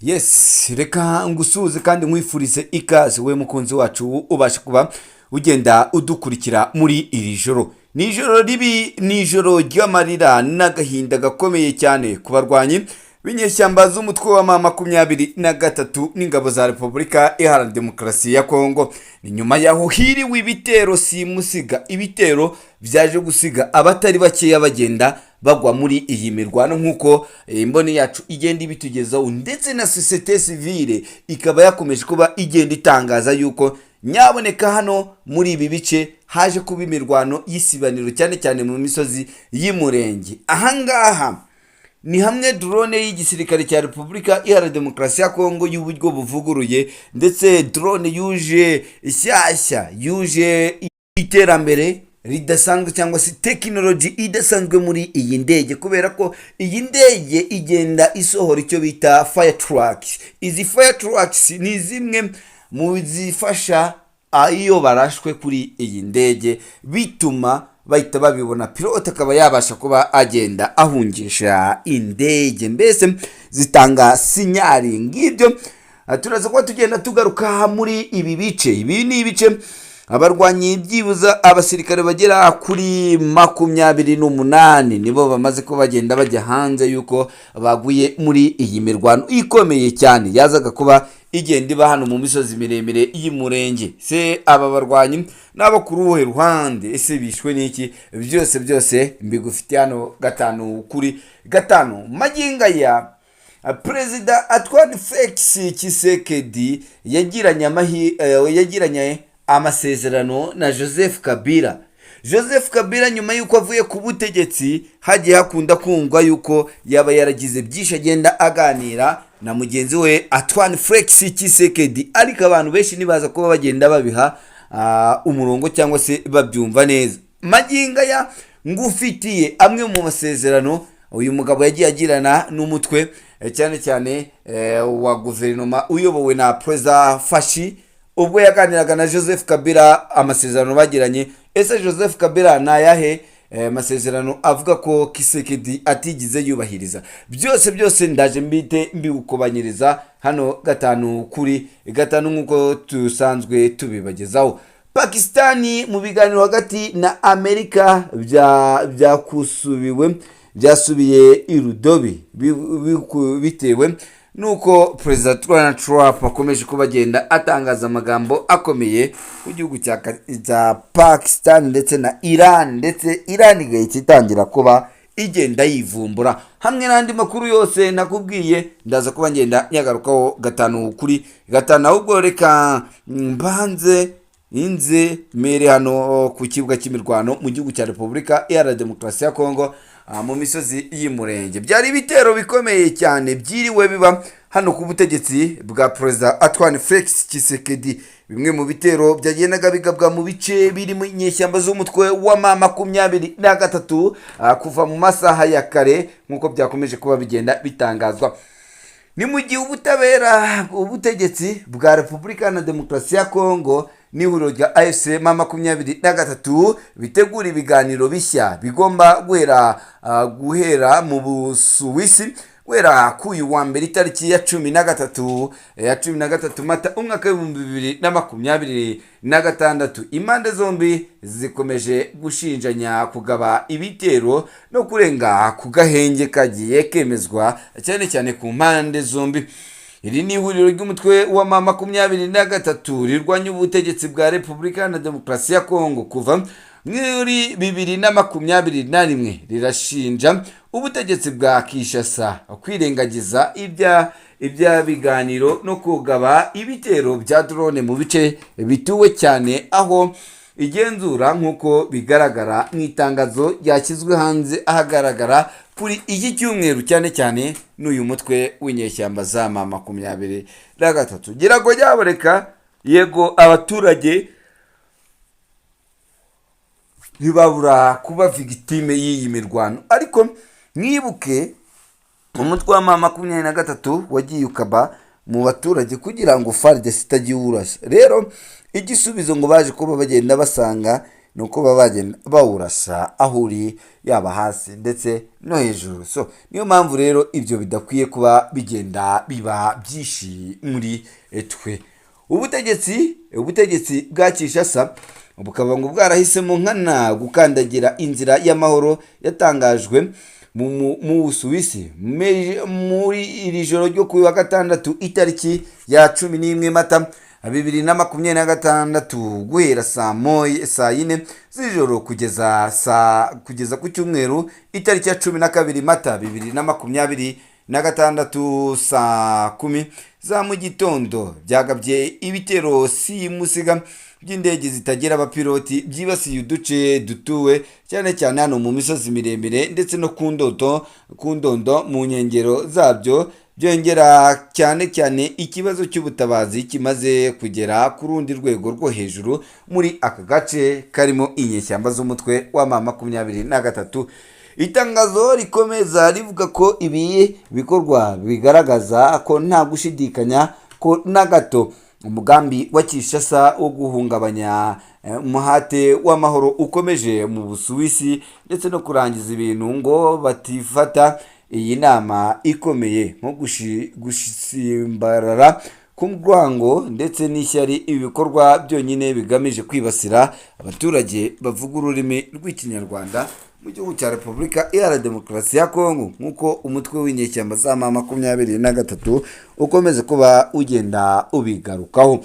Yes, reka ngusuhuze kandi nkwifurize ikaze, we mukunzi wacu ubasha kuba ugenda udukurikira muri iri joro. Ni ijoro ribi, ni ijoro ry'amarira n'agahinda gakomeye cyane ku barwanyi b'inyeshyamba z'umutwe wa M23 n'ingabo za Repubulika Iharanira Demokarasi ya Kongo. Ni nyuma yaho hiriwe ibitero simusiga, ibitero byaje gusiga abatari bakeya bagenda bagwa muri iyi mirwano, nk'uko imboni yacu igenda ibitugezaho, ndetse na société civile ikaba yakomeje kuba igenda itangaza yuko nyaboneka hano muri ibi bice haje kuba imirwano y'isibaniro, cyane cyane mu misozi y'Imurenge. Ahangaha ni hamwe drone y'igisirikare cya Repubulika Iharanira Demokarasi ya Kongo y'uburyo buvuguruye, ndetse drone yuje ishyashya, yuje iterambere ridasanzwe cyangwa se tekinoloji idasanzwe muri iyi ndege, kubera ko iyi ndege igenda isohora icyo bita fire trucks. Izi fire trucks ni zimwe mu zifasha iyo barashwe kuri iyi ndege, bituma bahita babibona, pilote akaba yabasha kuba agenda ahungisha indege, mbese zitanga signal. Ngibyo, turaza kuba tugenda tugaruka muri ibi bice. Ibi ni ibice abarwanyi, byibuza abasirikare bagera kuri 28 nibo bamaze kuba bagenda bajya hanze yuko baguye muri iyi mirwano ikomeye cyane yazaga kuba igenda iba hano mu misozi miremire y'Imurenge. Se aba barwanyi n'abo ku ruhe ruhande? Ese bishwe n'iki? Byose byose mbigufitiye hano gatanu kuri gatanu. Magingo aya, Perezida Antoine Felix Tshisekedi yagiranye amasezerano na Joseph Kabila. Joseph Kabila, nyuma y'uko avuye ku butegetsi, hagiye hakunda kumvwa yuko yaba yaragize byinshi agenda aganira na mugenzi we Antoine Felix Tshisekedi, ariko abantu benshi ntibaza kuba bagenda babiha umurongo cyangwa se babyumva neza. Magingo aya ngufitiye amwe mu masezerano uyu mugabo yagiye agirana n'umutwe cyane cyane wa guverinoma uyobowe na Perezida Fatshi, ubwo yaganiraga na Joseph Kabila, amasezerano bagiranye. Ese Joseph Kabila ni ayahe masezerano avuga ko Tshisekedi atigeze yubahiriza? Byose byose ndaje mbite mbikubanyiriza hano gatanu kuri gatanu, nk'uko dusanzwe tubibagezaho. Pakisitani mu biganiro hagati na Amerika byakusubiwe, byasubiye irudubi bitewe nuko Perezida Donald Trump akomeje kuba agenda atangaza amagambo akomeye ku gihugu cya Pakistan ndetse na Iran, ndetse Iran igahita itangira kuba igenda yivumbura. Hamwe n'andi makuru yose nakubwiye, ndaza kuba ngenda nyagarukaho gatanu kuri gatanu. Ahubwo reka mbanze inze mere hano ku kibuga cy'imirwano mu gihugu cya Repubulika Iharanira Demokarasi ya Kongo, mu misozi y'Imurenge. Byari ibitero bikomeye cyane byiriwe biba hano ku butegetsi bwa Perezida Antoine Felix Tshisekedi. Bimwe mu bitero byagendaga bigabwa mu bice birimo inyeshyamba z'umutwe wa M23 kuva mu masaha ya kare, nk'uko byakomeje kuba bigenda bitangazwa. Ni mu gihe ubutabera, ubutegetsi bwa Repubulika na Demokarasi ya Kongo n'ihuriro rya AFC M23 bitegura ibiganiro bishya bigomba guhera mu Busuwisi, guhera ku uyu wa mbere, itariki ya 13, ya 13 Mata, umwaka w'2026. Impande zombi zikomeje gushinjanya kugaba ibitero no kurenga ku gahenge kagiye kemezwa cyane cyane ku mpande zombi. Iri ni ihuriro ry'umutwe wa M23 rirwanya ubutegetsi bwa Repubulika na Demokarasi ya Kongo kuva muri 2021, rirashinja ubutegetsi bwa Kinshasa kwirengagiza ibya biganiro no kugaba ibitero bya drone mu bice bituwe cyane aho igenzura, nk'uko bigaragara mu itangazo ryashyizwe hanze ahagaragara kuri iki cyumweru, cyane cyane n'uyu mutwe w'inyeshyamba za M23. Gira ngo nyabureka, yego, abaturage ntibabura kuba victime y'iyi mirwano, ariko mwibuke umutwe wa M23 wagiye ukaba mu baturage kugira ngo FARDC itagiye urasa. Rero igisubizo ngo baje kuba bagenda basanga Ni uko baba bagenda bawurasa aho uri, yaba hasi ndetse no hejuru. So niyo mpamvu rero ibyo bidakwiye kuba bigenda biba byinshi muri twe. Ubutegetsi bwa Kinshasa bukaba ngo bwarahisemo nkana gukandagira inzira y'amahoro yatangajwe mu Busuwisi muri iri joro ryo ku wa gatandatu, itariki ya 11 Mata 2026, guhera saa moya, saa yine z'ijoro kugeza ku cyumweru, itariki ya 12 Mata 2026, saa 10 za mu gitondo. Byagabye ibitero simusiga by'indege zitagira abapiloti byibasiye uduce dutuwe cyane cyane hano mu misozi miremire ndetse no ku ndondo mu nkengero zabyo, byongera cyane cyane ikibazo cy'ubutabazi kimaze kugera ku rundi rwego rwo hejuru muri aka gace karimo inyeshyamba z'umutwe wa M23. Itangazo rikomeza rivuga ko ibi bikorwa bigaragaza ko nta gushidikanya ko na gato umugambi wa Kinshasa wo guhungabanya umuhate w'amahoro ukomeje mu Busuwisi ndetse no kurangiza ibintu ngo batifata iyi nama ikomeye nko gusimbarara ku rwango ndetse n'ishyari, ibi bikorwa byonyine bigamije kwibasira abaturage bavuga ururimi rw'Ikinyarwanda mu gihugu cya Repubulika Iharanira Demokarasi ya Kongo, nk'uko umutwe w'inyeshyamba za M23 ukomeza kuba ugenda ubigarukaho.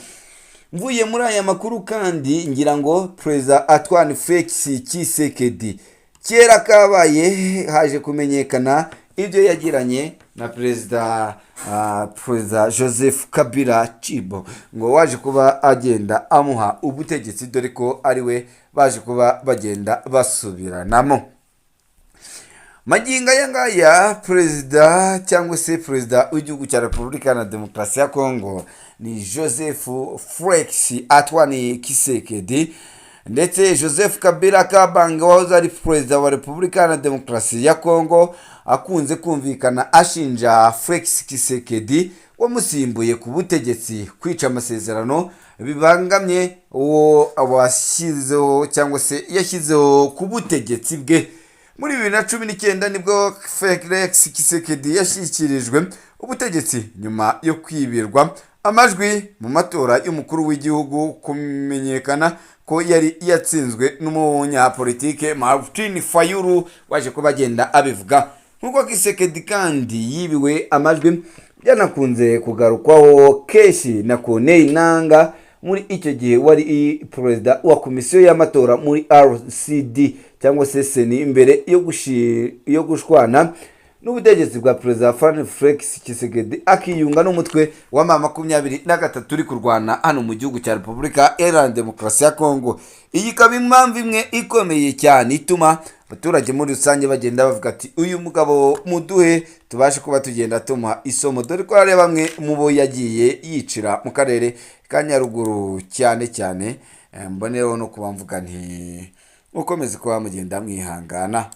Mvuye muri aya makuru kandi, ngira ngo Perezida Antoine Felix Tshisekedi, kera kabaye haje kumenyekana ibyo yagiranye na Perezida Joseph Kabila Chibo, ngo waje kuba agenda amuha ubutegetsi, dore ko ari we baje kuba bagenda basubiranamo. Magingo aya ngaya, perezida cyangwa se perezida w'igihugu cya Repubulika na Demokarasi ya Kongo ni Joseph Felix Antoine Tshisekedi, ndetse Joseph Kabila Kabange wahoze ari perezida wa Repubulika na Demokarasi ya Kongo akunze kumvikana ashinja Felix Tshisekedi wamusimbuye ku butegetsi kwica amasezerano bibangamye uwo washyizeho cyangwa se yashyizeho ku butegetsi bwe. Muri 2019 nibwo Felix Tshisekedi yashyikirijwe ubutegetsi nyuma yo kwibirwa amajwi mu matora y'umukuru w'igihugu, kumenyekana ko yari yatsinzwe n'umunyapolitike Martin Fayulu waje kuba agenda abivuga. Nk'uko Tshisekedi kandi yibiwe amajwi byanakunze kugarukwaho kenshi na Corneille Nanga, muri icyo gihe wari perezida wa komisiyo y'amatora muri RCD cyangwa se CENI, imbere yo gushwana n'ubutegetsi bwa Perezida Felix Tshisekedi akiyunga n'umutwe wa M23 uri kurwana hano mu gihugu cya Repubulika Iharanira Demokarasi ya Kongo. Iyi ikaba impamvu imwe ikomeye cyane ituma abaturage muri rusange bagenda bavuga ati: "Uyu mugabo muduhe tubashe kuba tugenda tumuha isomo", dore ko hari bamwe mu bo yagiye yicira mu karere ka Nyaruguru cyane cyane. Mbonereho no kuba mvuga nti mukomeze kuba mugenda mwihangana.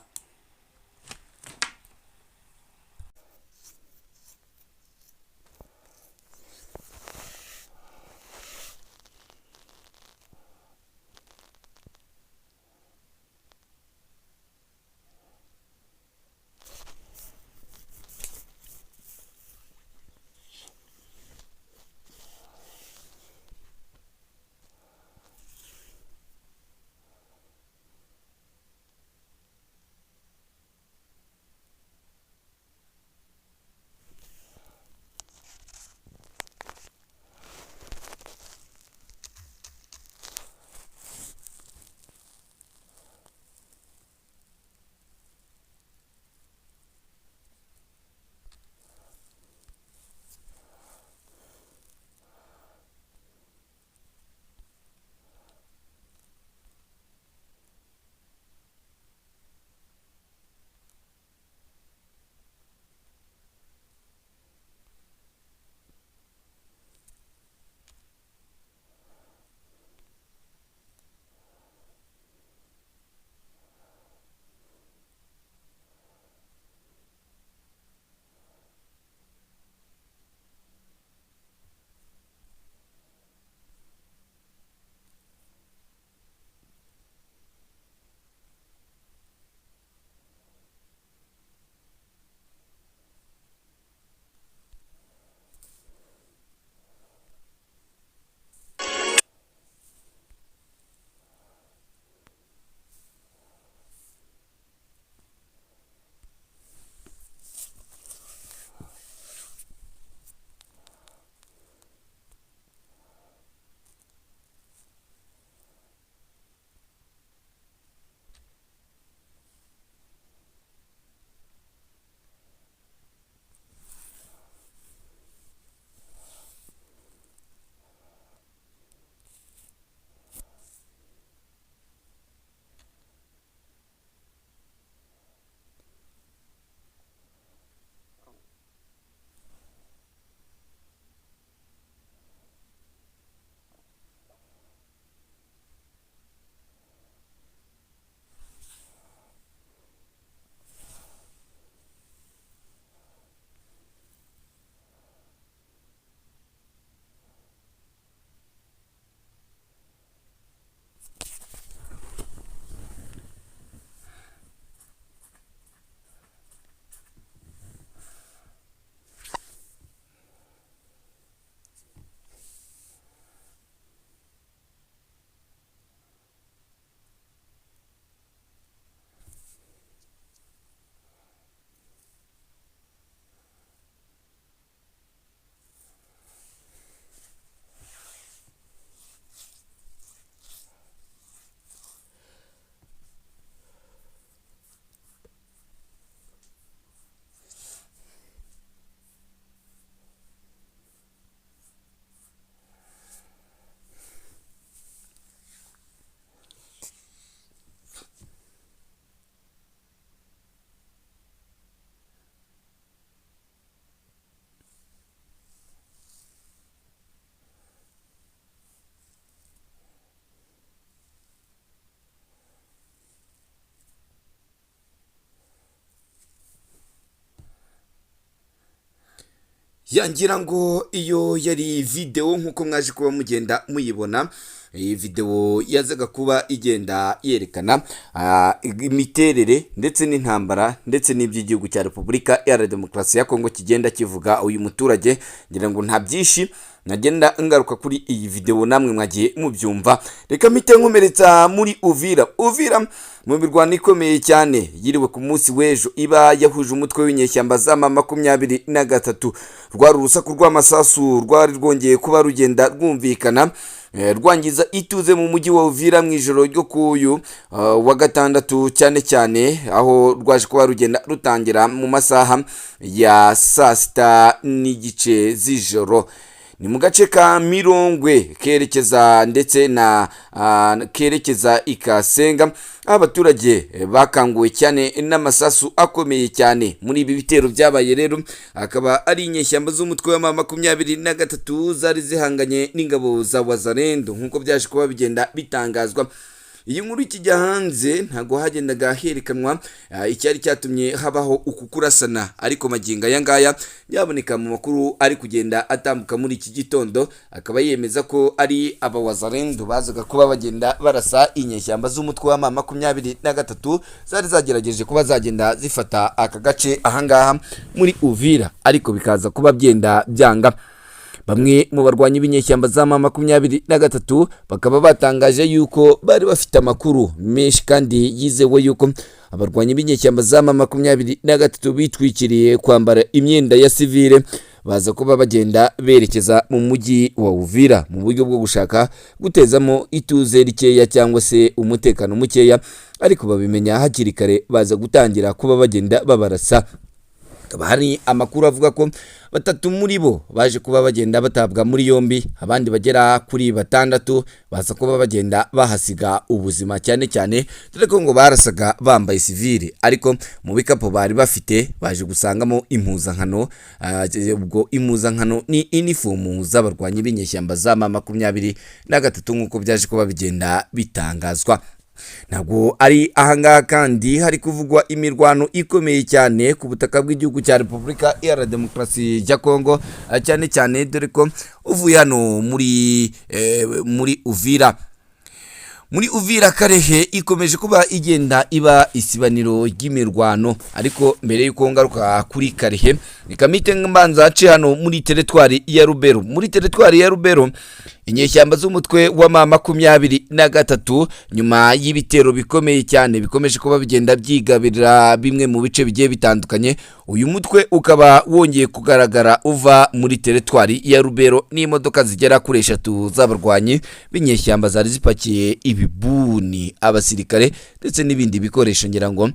Yangira ngo iyo yari videwo nk'uko mwaje kuba mugenda muyibona. Iyi videwo yazaga kuba igenda yerekana imiterere ndetse n'intambara ndetse n'iby'igihugu cya Repubulika Iharanira Demokarasi ya Kongo kigenda kivuga. Uyu muturage, ngira ngo nta byinshi nagenda ngaruka kuri iyi videwo, namwe mwagiye mubyumva. Reka mpite nkomeretsa muri Uvira. Uvira mu mirwano ikomeye cyane yiriwe ku munsi w'ejo, iba yahuje umutwe w'inyeshyamba za M23. Rwari urusaku rw'amasasu rwari rwongeye kuba rugenda rwumvikana, rwangiza ituze mu mujyi wa Uvira mu ijoro ryo kuyu wa gatandatu, cyane cyane aho rwaje kuba rugenda rutangira mu masaha ya saa 6:30 z'ijoro. Ni mu gace ka Mirongwe kerekeza ndetse na kerekeza Ikasenga, aho abaturage bakanguwe cyane n'amasasu akomeye cyane. Muri ibi bitero byabaye rero, akaba ari inyeshyamba z'umutwe wa 23 zari zihanganye n'ingabo za Wazalendo, nk'uko byaje kuba bigenda bitangazwa. Iyi nkuru ikijya hanze ntabwo hagendaga herekanwa icyari cyatumye habaho uku kurasana, ariko magingo aya ngaya yaboneka mu makuru ari kugenda atambuka muri iki gitondo, akaba yemeza ko ari abawazalendo bazaga kuba bagenda barasa inyeshyamba z'umutwe wa 23 zari zagerageje kuba zagenda zifata aka gace ahangaha muri Uvira, ariko bikaza kuba byenda byanga. Bamwe mu barwanyi b'inyeshyamba za 23 bakaba batangaje yuko bari bafite amakuru menshi kandi yizewe yuko abarwanyi b'inyeshyamba za 23 bitwikiriye kwambara imyenda ya sivile, baza kuba bagenda berekeza mu mujyi wa Uvira mu buryo bwo gushaka gutezamo ituze rikeya cyangwa se umutekano mukeya, ariko babimenya hakiri kare, baza gutangira kuba bagenda babarasa. Hakaba hari amakuru avuga ko batatu muri bo baje kuba bagenda batabwa muri yombi, abandi bagera kuri batandatu baza kuba bagenda bahasiga ubuzima, cyane cyane dore ko ngo barasaga bambaye sivile, ariko mu bikapu bari bafite baje gusangamo impuzankano. Ubwo impuzankano ni inifomu z'abarwanyi b'inyeshyamba za 23, nk'uko byaje kuba bigenda bitangazwa. Ntabwo ari ahangaha kandi hari kuvugwa imirwano ikomeye cyane ku butaka bw'igihugu cya Repubulika Iharanira Demokarasi ya Kongo, cyane cyane dore ko uvuye hano muri Uvira, muri Uvira Karehe ikomeje kuba igenda iba isibaniro ry'imirwano. Ariko mbere y'uko ngaruka kuri Karehe, reka mpite mbanza nce hano muri teritwari ya Rubero. Muri teritwari ya Rubero, inyeshyamba z'umutwe wa 23, nyuma y'ibitero bikomeye cyane bikomeje kuba bigenda byigabira bimwe mu bice bigiye bitandukanye, uyu mutwe ukaba wongeye kugaragara uva muri teritwari ya Rubero n'imodoka zigera kuri eshatu z'abarwanyi b'inyeshyamba zari zipakiye ibibuni, abasirikare ndetse n'ibindi bikoresho. Ngira ngo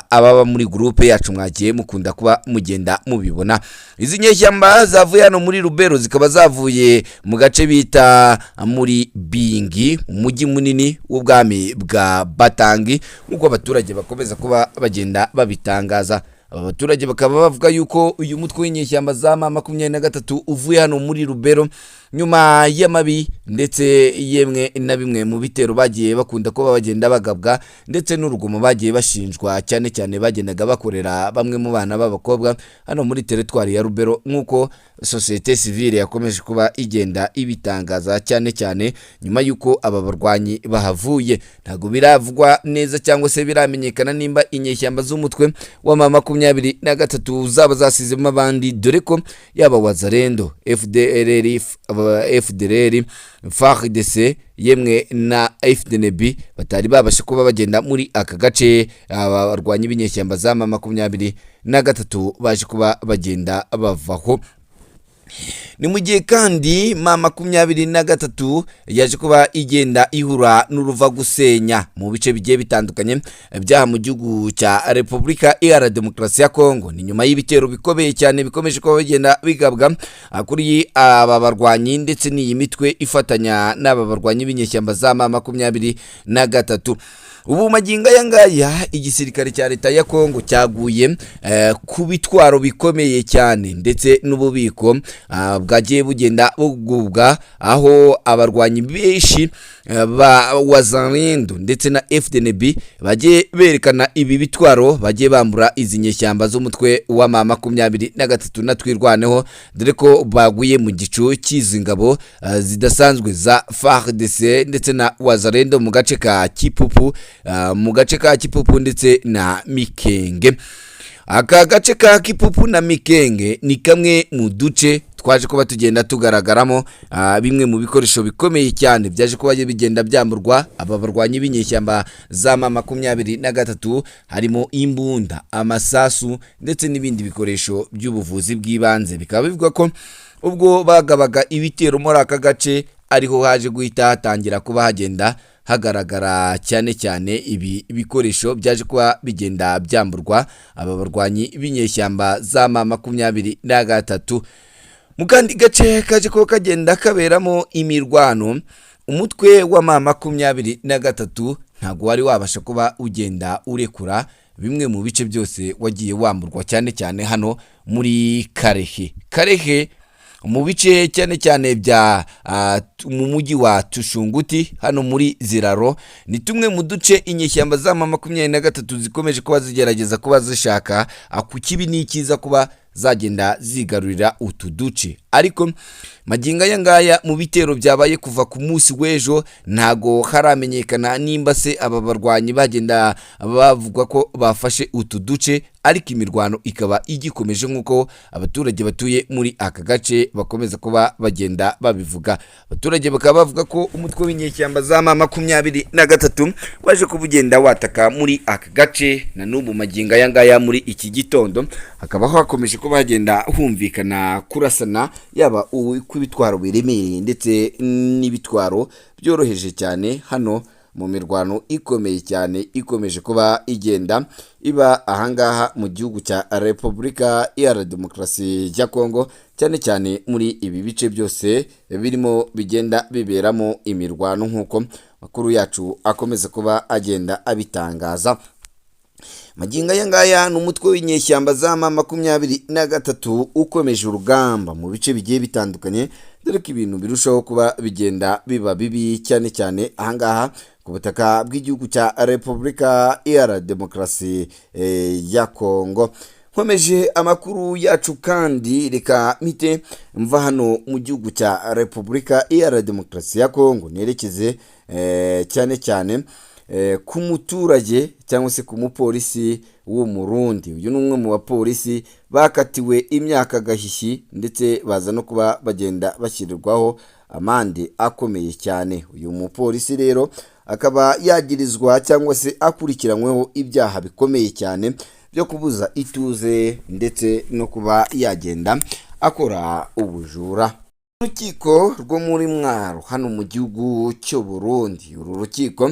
ababa muri groupe yacu mwagiye mukunda kuba mugenda mubibona. Izi nyeshyamba zavuye hano muri Rubero zikaba zavuye mu gace bita muri Bingi, umujyi munini w'ubwami bwa Batangi, nk'uko abaturage bakomeza kuba bagenda babitangaza. Aba baturage bakaba bavuga yuko uyu mutwe w'inyeshyamba za 23 uvuye hano muri Rubero nyuma y'amabi ndetse yemwe na bimwe mu bitero bagiye bakunda kuba bagenda bagabwa, ndetse n'urugomo bagiye bashinjwa, cyane cyane bagendaga bakorera bamwe mu bana b'abakobwa hano muri teritwari ya Rubero, nk'uko sosiyete sivile yakomeje kuba igenda ibitangaza, cyane cyane nyuma y'uko aba barwanyi bahavuye. Ntabwo biravugwa neza cyangwa se biramenyekana nimba inyeshyamba z'umutwe wa 23 zaba zasizemo abandi, dore ko yaba Wazalendo, FDLR, FDLR, FARDC yemwe na FDNB batari babasha kuba bagenda muri aka gace abarwanyi b'inyeshyamba za 23 baje kuba bagenda bavaho. Ni mu gihe kandi 23 yaje kuba igenda ihura n'uruva gusenya mu bice bigiye bitandukanye byaha mu gihugu cya Repubulika Iharanira Demokarasi ya Kongo. Ni nyuma y'ibitero bikomeye cyane bikomeje kuba bigenda bigabwa kuri aba barwanyi ndetse n'iyi mitwe ifatanya n'aba barwanyi b'inyeshyamba za 23. Ubu magingo aya ngaya igisirikare cya leta ya Kongo cyaguye ku bitwaro bikomeye cyane ndetse n'ububiko bwagiye bugenda bugubwa, aho abarwanyi benshi ba Wazalendo ndetse na FDNB bagiye berekana ibi bitwaro bagiye bambura izi nyeshyamba z'umutwe wa M23 na Twirwaneho, dore ko baguye mu gicu cy'izi ngabo zidasanzwe za FARDC ndetse na Wazalendo mu gace ka Kipupu, mu gace ka Kipupu ndetse na Mikenge. Aka gace ka Kipupu na Mikenge ni kamwe mu duce twaje kuba tugenda tugaragaramo bimwe mu bikoresho bikomeye cyane byaje kuba bigenda byamburwa aba barwanyi b'inyeshyamba za M23, harimo imbunda, amasasu ndetse n'ibindi bikoresho by'ubuvuzi bw'ibanze. Bikaba bivugwa ko ubwo bagabaga ibitero muri aka gace ariho haje guhita hatangira kuba hagenda hagaragara cyane cyane ibi bikoresho byaje kuba bigenda byamburwa aba barwanyi b'inyeshyamba za M23. Mu kandi gace kaje kuba kagenda kaberamo imirwano, umutwe wa M23 ntabwo wari wabasha kuba ugenda urekura bimwe mu bice byose wagiye wamburwa, cyane cyane hano muri Karehe. Karehe mu bice cyane cyane bya mu mujyi wa Tushunguti hano muri Ziraro, ni tumwe mu duce inyeshyamba za M23 zikomeje kuba zigerageza kuba zishaka ku kibi n'ikiza kuba zagenda zigarurira utu duce. Ariko magingo aya ngaya mu bitero byabaye kuva ku munsi w'ejo ntago haramenyekana nimba se aba barwanyi bagenda bavuga ko bafashe utu duce, ariko imirwano ikaba igikomeje nk'uko abaturage batuye muri aka gace bakomeza kuba bagenda babivuga. Abaturage bakaba bavuga ko umutwe w'inyeshyamba za M23 waje kuba ugenda wataka muri aka gace, na n'ubu magingo aya ngaya muri iki gitondo hakaba hakomeje kuba hagenda humvikana kurasana, yaba kw'ibitwaro biremereye ndetse n'ibitwaro byoroheje cyane, hano mu mirwano ikomeye cyane ikomeje kuba igenda iba ahangaha mu gihugu cya Repubulika Iharanira Demokarasi ya Kongo, cyane cyane muri ibi bice byose birimo bigenda biberamo imirwano nk'uko makuru yacu akomeza kuba agenda abitangaza. Magingo aya ngaya ni umutwe w'inyeshyamba za M23 ukomeje urugamba mu bice bigiye bitandukanye, dore ko ibintu birushaho kuba bigenda biba bibi cyane cyane ahangaha ku butaka bw'igihugu cya Repubulika Iharanira Demokarasi ya Kongo. Nkomeje amakuru yacu kandi, reka mpite mva hano mu gihugu cya Repubulika Iharanira Demokarasi ya Kongo nerekeze cyane cyane ku muturage cyangwa se ku mupolisi w'Umurundi. Uyu ni umwe mu bapolisi bakatiwe imyaka gahishyi ndetse baza no kuba bagenda bashyirirwaho amande akomeye cyane. Uyu mupolisi rero akaba yagirizwa cyangwa se akurikiranyweho ibyaha bikomeye cyane byo kubuza ituze ndetse no kuba yagenda akora ubujura. Urukiko rwo muri Mwaro hano mu gihugu cy'u Burundi, uru rukiko